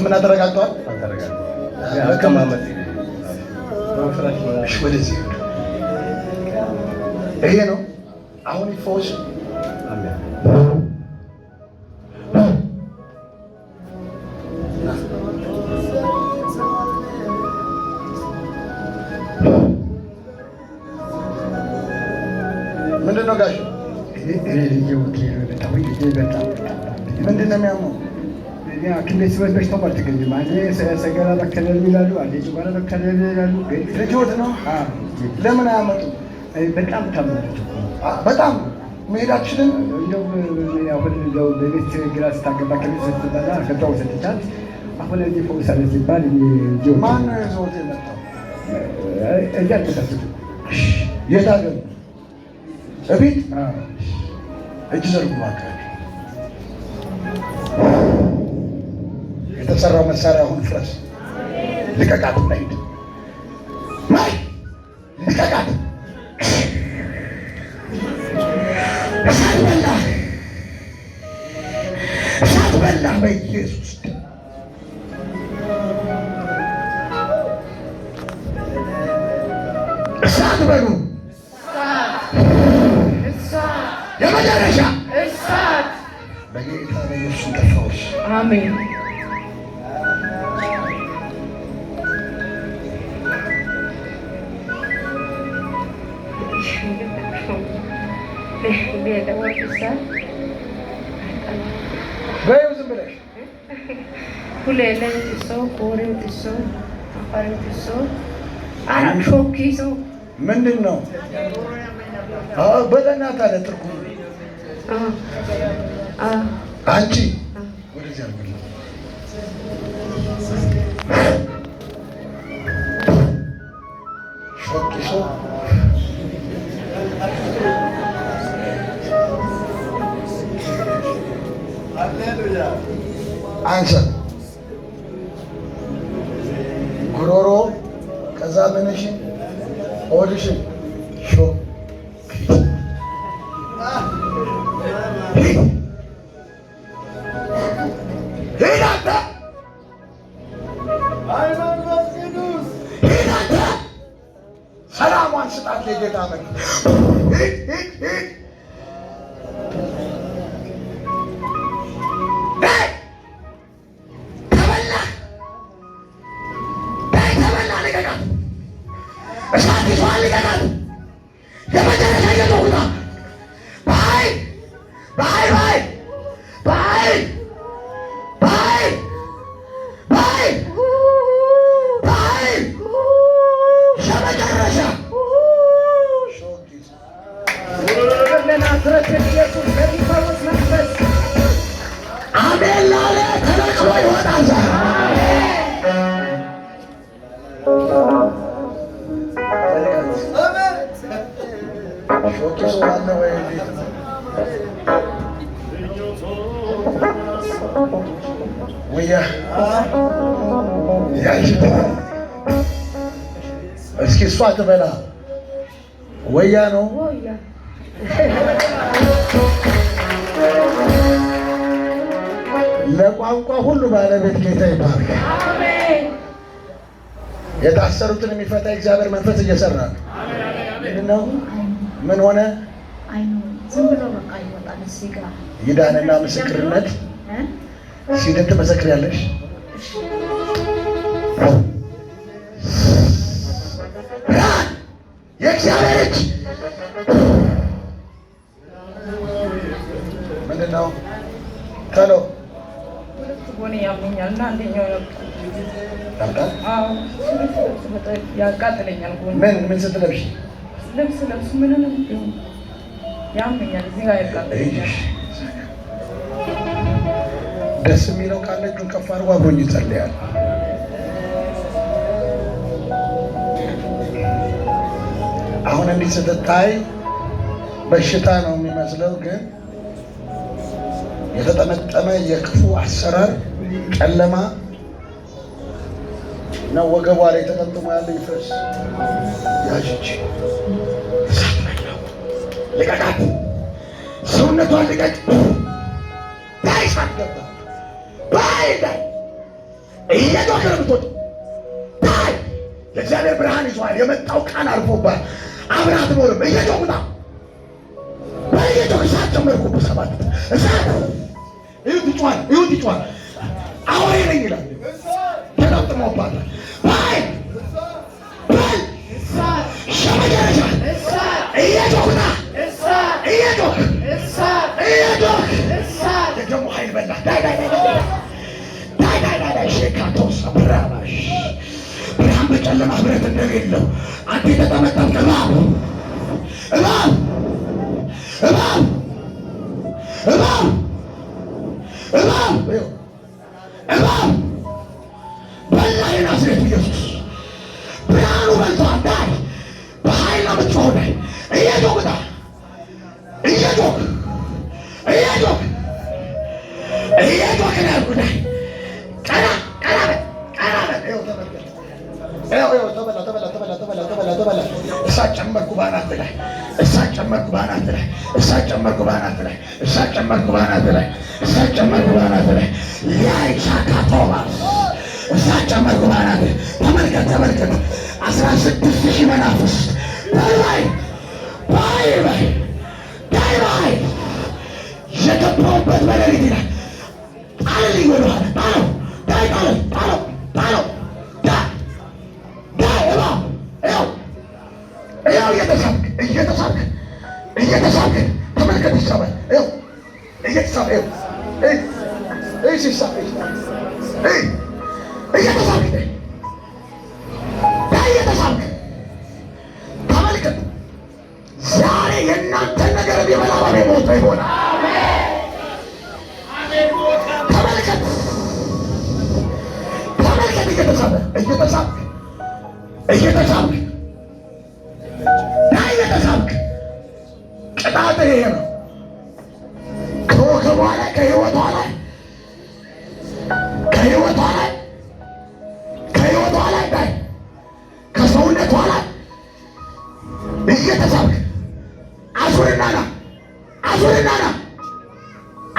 በሕክምና ተረጋግጧል። አቀማመጥ በፍራሽ። እሺ፣ ወደዚህ ሂዱ። ይሄ ነው አሁን ይፈወስ። አሜን። ምንድን ነው ጋሽ? ምንድን ነው የሚያመው? ሐኪም ቤት ስወስድ በሽታው አልተገኘም። አንዴ ሰገራ በከለል ይላሉ፣ አንዴ ጨጓራ በከለል ይላሉ። ግን ልጆት ነው። ለምን አያመጡም? በጣም ታመመች። በጣም መሄዳችንን እንደው አሁን እንደው በቤት ግራ ስታገባ ከቤት ስትበላ ከቷ ወሰደቻት። አሁን እዚህ ፈውስ አለ ሲባል ማን ነው ይዞት የመጣው? እዚህ አልተሳሰቱ። የት ሀገር? እቤት እጅ ዘርጉ እባክህ። የተሰራው መሳሪያ አሁን ፍረስ። ልቀቃት እና ሂድ። ማይ ልቀቃት። እሳት በላ፣ እሳት በላ በኢየሱስ ስም። እሳት በሉ። የመጨረሻ በጌታ በኢየሱስ ተፈወስ። አሜን። በይው ዝም ብለሽ። ምንድን ነው? አዎ በለናት አለ ትርጉም። አንቺ ወደዚህ አድርግልኝ። ሾኪሶ አንሰ ጉሮሮ ከዛ ምንሽን ሆድሽን ሾ ሂድ አንተ፣ ሂድ አንተ፣ ሰላሟን ስጣት የጌታ መ ሂድ ሂድ ሂድ ሂድ። ተበላ ዳይ ተበላ። ልቀቃት። እሳት ይዟል። ልቀቃት። የመጨረሻ እየተውታ በኃይል በኃይል በኃይል በኃይል በኃይል በኃይል በኃይል የመጨረሻ። ለናዝሬቱ ኢየሱስ በሚፈውስ መንፈስ። አሜን ላለ ተነቅሎ ይወጣል ዛሬ። ሾኪሶ አለ ወይ? እንዴት ነው? ወያ ያቺ እስኪ እሷ ትበላ ወያ ነው። ወያ። ለቋንቋ ሁሉ ባለቤት ጌታ ይባርክ። አሜን። የታሰሩትን የሚፈታ እግዚአብሔር መንፈስ እየሰራ ነው። ምንድን ነው? ምን ሆነ? አይኑ ዝም ብሎ በቃ ይወጣል እዚህ ጋር። ይዳንና ምስክርነት እ? ሲድን ትመሰክሪያለሽ። ብርሃን የእግዚአብሔር እጅ ምንድን ነው? ተሎ። ሁለት ጎኔ ያመኛል እና አንደኛው ያብጣል። ያምጣል። አዎ፣ ልብስ ለብስ በጣም ያቃጥለኛል ጎኔ። ምን ምን ስትለብሽ? ልብስ ለብስ ምንንም ቢሆን ያመኛል። እዚህ ጋር ያቃጥለኛል። ደስ የሚለው ካለ እጁን ከፍ አድርጎ አብሮኝ ይጸልያል። አሁን እንዲህ ስትታይ በሽታ ነው የሚመስለው፣ ግን የተጠመጠመ የክፉ አሰራር ጨለማ ነው። ወገቧ ላይ ተጠምጥሞ ያለ ይፍረስ። ያዥች እሳት በላው። ልቀቃት፣ ሰውነቷን ልቀቅ። ዳይ እሳት ገባ። በኃይል ላይ እየጮክ ነው የምትወጣው። ዳይ። የእግዚአብሔር ብርሃን ይዟል። የመጣው ቃል አልፎባል። አብረህ አትኖርም። እየጮክ ውጣ። በየጮክ እሳት ጨመርኩብህ። ሰባት እሳት። እዩት፣ ይጮሃል። እዩት፣ ይጮሃል። አውሬ ነኝ ይላል። ተጠምጥሞባታል። ባይ በል ሸመጀረሻ እየጮክ ውጣ። እየጮክ እየጮክ የደሙ ኃይል በላ። ዳይ ዳይ ዳይ ዳይ ዳይ ዳይ ዳይ ዳይ ሼካቶስ ብራባሽ ብርሃን በጨለማ ህብረት እንደሌለው አንተ የተጠመጠምክ እባብ፣ እባብ፣ እባብ፣ እባብ፣ እባብ፣ ይኸው እባብ በላ። የናዝሬቱ ኢየሱስ ብርሃኑ በልቷል። ዳይ። በኃይል ነው የምትጮኸው። ዳይ። እየጮክ ውጣ። እየጮክ፣ እየጮክ፣ እየጮክ ነው ያልኩህ። ዳይ። ቀና ቀና በል፣ ቀና በል። ይኸው ተመልከት። ይኸው ይኸው ተበላ፣ ተበላ፣ ተበላ፣ ተበላ፣ ተበላ፣ ተበላ። እሳት ጨመርኩ በአናትህ ላይ፣ እሳት ጨመርኩ በአናትህ ላይ፣ እሳት ጨመርኩ በአናትህ ላይ፣ እሳት ጨመርኩ በአናትህ ላይ፣ እሳት ጨመርኩ በአናትህ ላይ። ያይ ሻካቶባስ እሳት ጨመርኩ በአናትህ። ተመልከት፣ ተመልከት። 16,000 መናፍስት በላይ ባይ በይ ዳይ ባይ የገባሁበት በሌሊት ይላል። ጣልልኝ ወደኋላ፣ ጣለው፣ ዳይ፣ ጣለው፣ ጣለው፣ ጣለው፣ ዳ ዳይ እባብ። ይኸው ይኸው እየተሳብክ፣ እየተሳብክ፣ እየተሳብክ ተመልከት። ይሳባል። ይኸው እየተሳብ፣ ይኸው እይ እይ ሲሳብ፣ እይ እይ እየተሳብክ ዳይ እየተሳብክ ተመልከት። ዛሬ የእናንተን ነገር ቢበላ እባብ የሞተ ይሆናል። ተመልከት፣ ተመልከት። እየተሳበ፣ እየተሳብክ፣ እየተሳብክ ዳይ እየተሳብክ። ቅጣት ይሄ ነው። ከወገቧ ላይ፣ ከህይወቷ ላይ፣ ከህይወቷ ላይ፣ ከህይወቷ ላይ ዳይ፣ ከሰውነቷ ላይ እየተሳብክ። አዙርና ና፣ አዙርና ና፣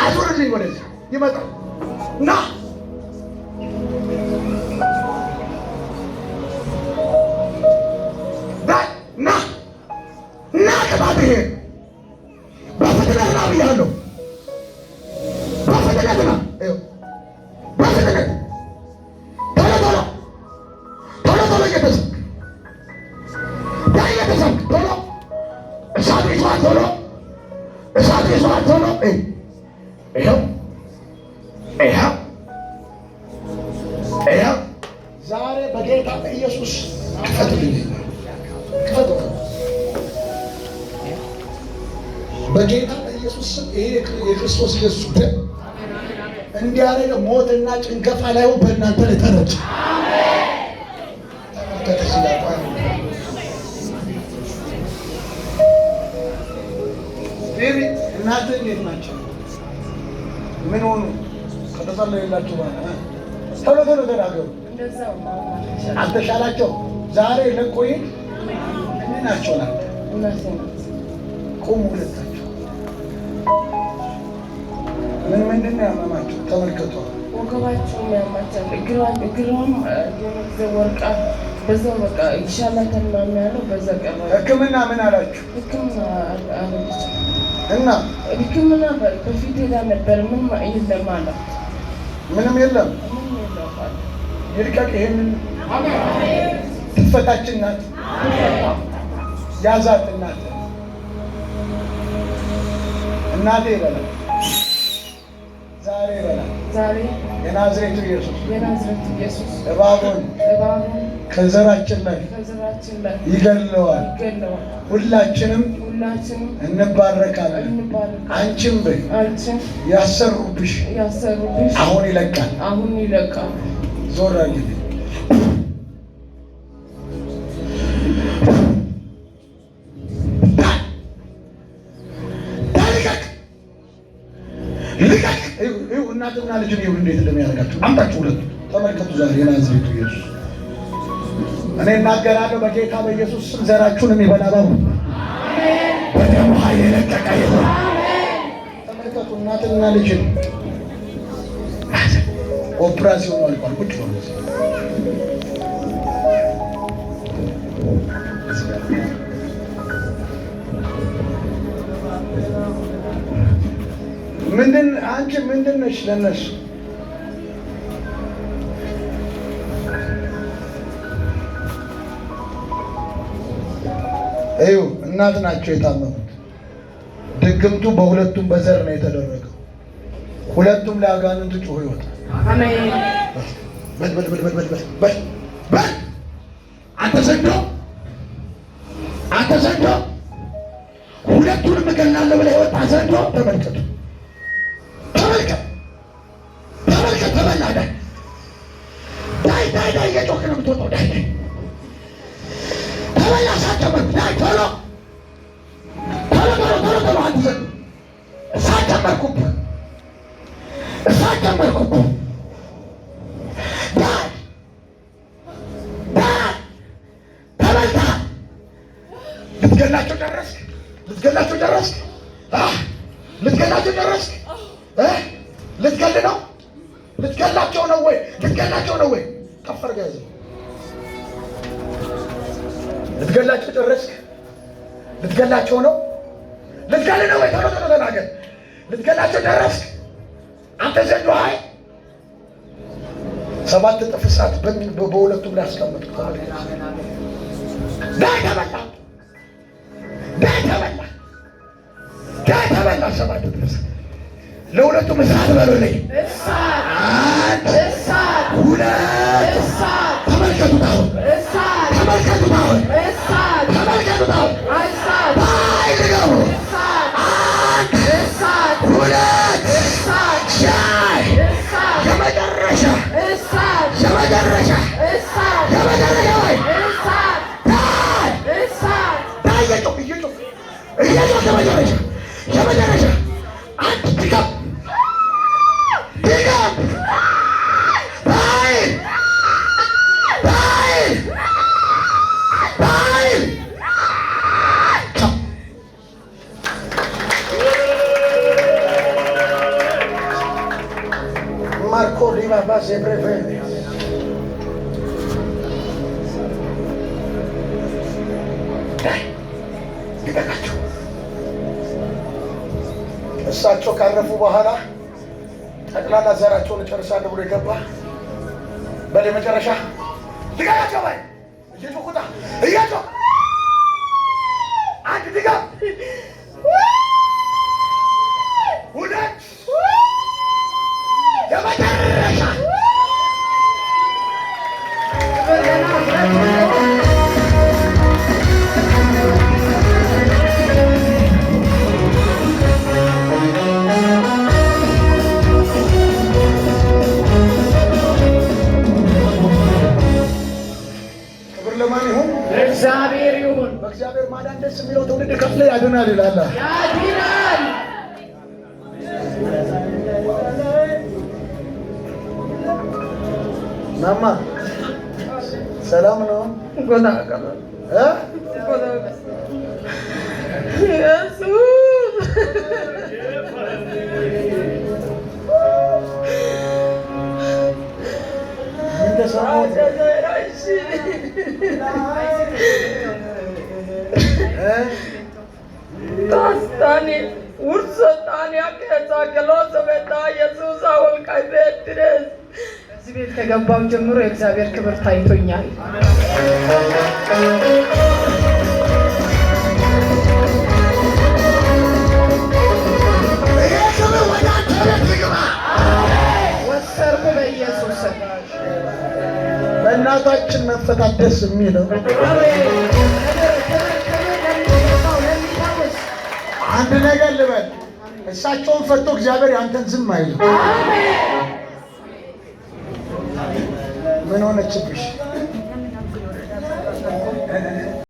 አዙርልኝ። ወደዚህ ይመጣል። ና። ዳይ፣ ና፣ ና። ቅጣት ይሄ። በፍጥነት ና ብያለሁ። በፍጥነት ና። ይኸው በፍጥነት ቶሎ ቶሎ፣ ቶሎ ቶሎ እየተሳብክ ዳይ፣ እየተሳብክ ቶሎ። እሳቱ ይዟል ቶሎ፣ እሳቱ ይዟል ቶሎ። ይኸው ይኸው ይኸው። ዛሬ በጌታ በኢየሱስ ክፈቱልኝ፣ ክፈቱ። በጌታ በኢየሱስ ስም ይሄ የክርስቶስ ኢየሱስ ደም እንዲያደርግ ሞትና ጭንገፋ ላይ በእናንተ ላይ ተረጨ። ተመልከት እዚህ ጋር ቆይ። Baby፣ እናትህ እንዴት ናቸው? ምን ሆኑ? ከተጸለየላችሁ በኋላ ቶሎ ቶሎ ተናገሩ። እንደዛው ነው። አልተሻለም። አልተሻላቸው? ዛሬ ለቆ ይሂድ። ምን ናቸው ናንተ? እናቴ ናት። ቁሙ ሁለታቸው። ምን ምንድን ነው ያመማቸው? ተመልከቱ። ወገባቸውም ያማታል። እግሯም የሆነ ጊዜ ወርቃ በዛው በቃ ይሻላታል ምናምን ያለው በዛ ቀረ። ሕክምና ምን አላችሁ? ሕክምና አልሄደችም። እና ሕክምና በፊት ሄዳ ነበር። ምንም የለም አላት። ምንም የለም። ምንም የለም አለ። ይልቀቅ። ይሄንን ትፈታችን ናት። ያዛት እናት፣ እናቴ ይበላል፣ ዛሬ ይበላል። ዛሬ የናዝሬቱ ኢየሱስ የናዝሬቱ ኢየሱስ እባቡን እባቡን ከዘራችን ላይ ከዘራችን ላይ ይገለዋል። ይገለዋል። ሁላችንም ሁላችንም እንባረካለን። እንባረካለን። አንቺም በይ አንቺም ያሰሩብሽ ያሰሩብሽ አሁን ይለቃል። አሁን ይለቃል። ዞር አድርጊልኝ። ዳይ፣ ልቀቅ፣ ልቀቅ። ይኸው እናትና ልጅን ይኸው እንዴት እንደሚያደርጋቸው አምጣችሁ ሁለቱ ተመልከቱ። ዛሬ የናዝሬቱ ኢየሱስ እኔ እናገራለሁ በጌታ በኢየሱስ ስም ዘራችሁን የሚበላ እባብ በደሙ ኃይል የለቀቀ ይሁን። ተመልከቱ እናትና ልጅን። ኦፕራሲዮኑ አልቋል። ቁጭ በሉ እዚህ ጋር። ምንድን አንቺ ምንድን ነሽ ለነሱ? እዩ፣ እናት ናቸው የታመሙት። ድግምቱ በሁለቱም በዘር ነው የተደረገው። ሁለቱም ላይ አጋንንቱ ጮሆ ይወጣል። አሜን። በል በል በል በል በል በል በል በል፣ አንተ ዘንዶ፣ አንተ ዘንዶ፣ ሁለቱንም እገላለሁ ብለህ የወጣ ዘንዶ፣ ተመልከቱ፣ ተመልከት፣ ተመልከት፣ ተበላ። ዳይ ዳይ ዳይ ዳይ፣ እየጮህክ ነው የምትወጣው። ዳይ ዳይ፣ ተበላ። እሳት ጨመርኩ። ዳይ፣ ቶሎ ቶሎ ቶሎ ቶሎ ቶሎ፣ አንተ ዘንዶ፣ እሳት ጨመርኩብህ፣ እሳት ጨመርኩብህ። ዳይ ዳይ፣ ተበልተሃል። ልትገላቸው ጨረስክ? ልትገላቸው ጨረስክ? አህ፣ ልትገላቸው ጨረስክ? እ ልትገል ነው? ልትገላቸው ነው ወይ? ልትገላቸው ነው ወይ? ከፍ አድርገህ ያዘው። ልትገላቸው ጨረስክ? ልትገላቸው ነው? ልትገል ነው ወይ? ቶሎ ቶሎ ተናገር። ልትገላቸው ጨረስክ? አንተ ዘንዶ፣ ሀይ፣ ሰባት እጥፍ እሳት በሁለቱም ላይ አስቀመጥኩ። ተመልከት። ዳይ፣ ተበላ፣ ዳይ፣ ተበላ፣ ዳይ፣ ተበላ። ሰባት እጥፍ እሳት ለሁለቱም፣ እሳት በሉልኝ። እሳት። አንድ፣ እሳት። ሁለት፣ እሳት። ተመልከቱት አሁን፣ እሳት። ተመልከቱት አሁን፣ እሳት። ተመልከቱት አሁን፣ እሳት። ዳይ፣ ድገሙ። እሳት። አንድ፣ እሳት። ሁለት፣ እሳት። ሻይ፣ እሳት። የመጨረሻ፣ እሳት። የመጨረሻ፣ እሳት። የመጨረሻ ወይ፣ እሳት። ዳይ፣ እሳት። ዳይ፣ እየጮህ እየጮህ እየጮህ፣ የመጨረሻ፣ የመጨረሻ፣ አንድ፣ ድገም፣ ድገም፣ ዳይ ዳይ ዳይ፣ ቻው። ማርኮ ሊማ ባሴ ብሬፌ፣ ዳይ፣ ልቀቃቸው። እሳቸው ካረፉ በኋላ ጠቅላላ ዘራቸውን እጨርሳለሁ ብሎ የገባ፣ በል፣ የመጨረሻ፣ ልቀቃቸው። በል፣ እየጮህ ቁጣ፣ እየጮህ፣ አንድ፣ ድገም፣ ሁለት፣ የመጨረሻ። ክብር ለናዝሬቱ ይሁን። ክብር ለማን ይሁን? ለእግዚአብሔር ይሁን። በእግዚአብሔር ማዳን ደስ የሚለው ትውልድ ከፍለ ያድናል ይላል። ያድናል። ማማ፣ ሰላም ነው? እ? ኢየሱስ። ምን ተሰማዎት? እ? Taani wurssettaan keettaa geloosoppe Yesuusa wolqqay beettides. እዚህ ቤት ከገባው ጀምሮ የእግዚአብሔር ክብር ታይቶኛል። ይሄ ክብር ወደ አንተ ቤት ይግባ። ወሰርኩ በኢየሱስ ስም። በእናታችን መፈታት ደስ የሚለው አሜን። ክብር ክብር ክብር ለሚገባው ለሚፈውስ። አንድ ነገር ልበል። እሳቸውን ፈቶ እግዚአብሔር ያንተን ዝም አይልም። አሜን። ምን ሆነችብሽ?